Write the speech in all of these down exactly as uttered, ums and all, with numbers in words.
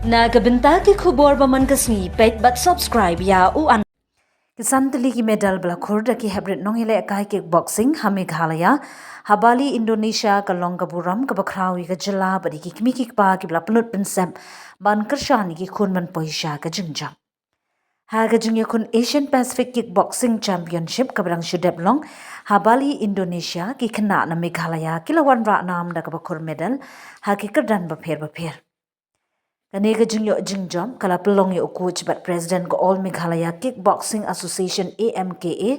Na ka bynta ki khubor ba man ka sngi, peit bad subscribe ïa u an. Ki san tylli ki medal ba la khur da ki heprit nongïalehkai kickboxing ha Meghalaya, ha Bali, Indonesia, ka long ka burom kaba khraw ïa ka jylla bad ïa ki kmie ki kpa kiba la pynlut pynsep ban kyrshan ïa ki khun ban poi sha ka jingjop. Ha ka jingïakhun Asian Pacific Kickboxing Championship kaba dang shu dep long ha Bali, Indonesia, ki khynnah na Meghalaya ki la wanrah nam da kaba khur medal ha ki kyrdan bapher bapher. Kane ka jingïoh jingjop ka la pynlong ïa u coach bad president ka All Meghalaya Kickboxing Association, A M K A,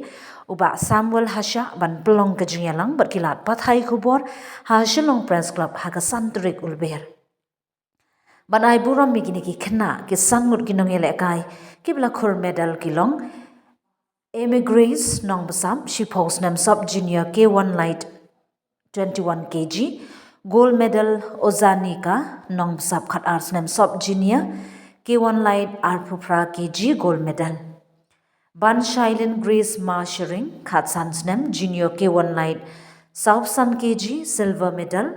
u Bah Samuel Hashah, ban pynlong ka jingïalang bad ki lad pathai khubor ha Shillong Press Club ha ka san tarik u Lber. Ban ai burom ïa kine ki khynnah, ki san ngut ki nongïalehkai kiba la khur medal ki long: Amy Grace Nongbsap, shiphew snem, sub junior, K one light, twenty-one K G, gold medal; Ozanika Nongbsap, khatar snem, sub junior, K one light, arphew phra K G, gold medal; Ban Shailin Grace Mashering, khatsan snem, junior, K one light, sawphew san K G, silver medal;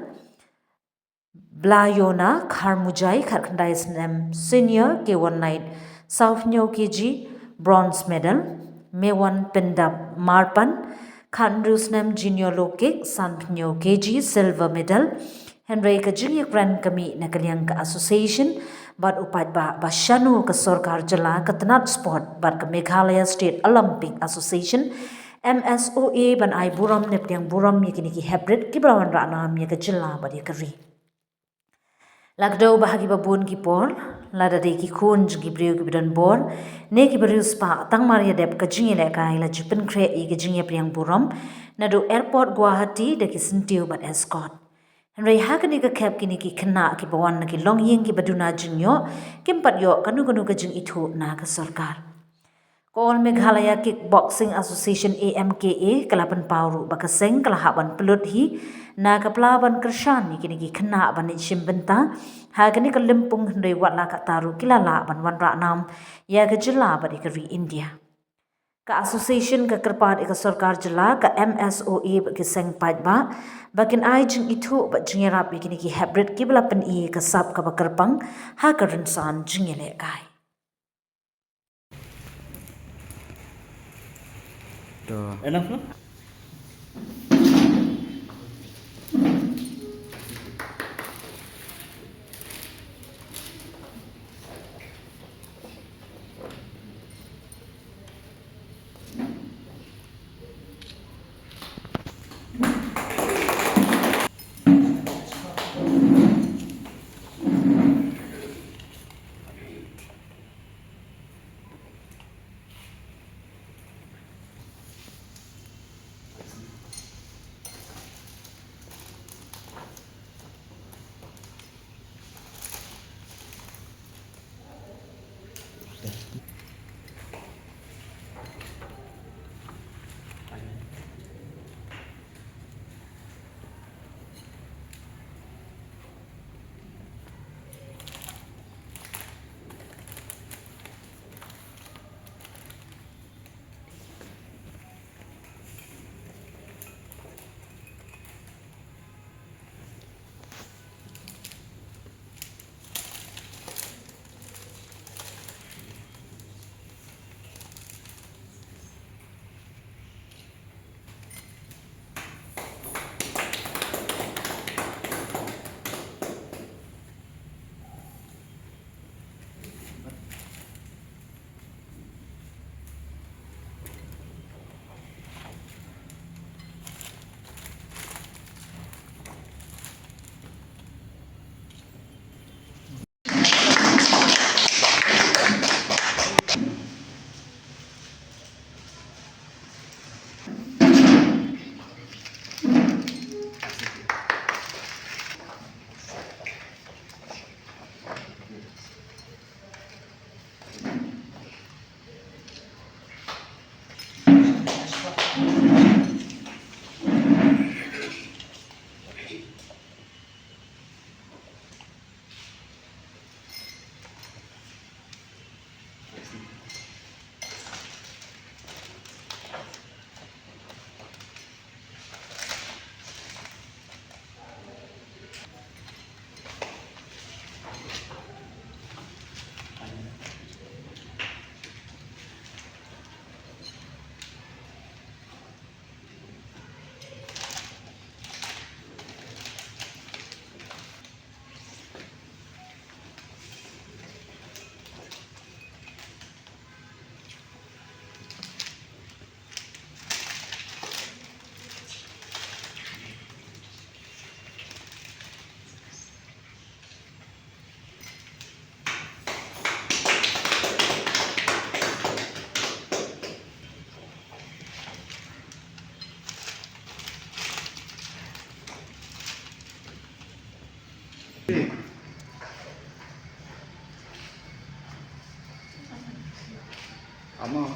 Blayona Kharmujai, khatkhyndai snem, senior, K one light, sawphew hynñiew K G, bronze medal; Mewan Pyndap Marpan, khathynriew snem, junior low kick, sanphew hynñiew K G, silver medal. Hynrei ka jingïakren ka mih na ka liang ka association bad u paidbah ba shano ka sorkar jylla, ka tnat sport bad ka Meghalaya State Olympic Association, M S O A, ban ai burom ne pdiang burom ïa kine ki heprit kiba la wanrah nam ïa ka jylla bad ïa ka ri. La kdew ba ha kiba bun ki por, lada dei ki khun jong ki briew kiba don bor ne kiba riewspah, tang mar ïa dep ka jingïalehkai la ju pynkhreh ïa ka jingïapdiang burom naduh airport Guwahati da ki syntiew bad escort. Hynrei ha kane ka khep kine ki khynnah kiba wan na ki longïing kiba duna jingïoh kim pat ïoh kano kano ka jingithuh na ka sorkar. Ka All Meghalaya Kickboxing Association, A M K A, ka la pynpaw ruh ba ka seng ka la hap ban pynlut hi na ka pla ban kyrshan ïa kine ki khynnah ban leit shim bynta ha kane ka lympung, hynrei wat la katta ruh ki la lah ban wanrah nam ïa ka jylla bad ïa ka ri India. Ka association ka kyrpad ïa ka sorkar jylla, ka M S O A bad ki seng paidbah ba kin ai jingithuh bad jingïarap ïa kine ki heprit kiba la pyni ïa ka sap kaba kyrpang ha ka rynsan jingïalehkai. To. Enough, no? Ama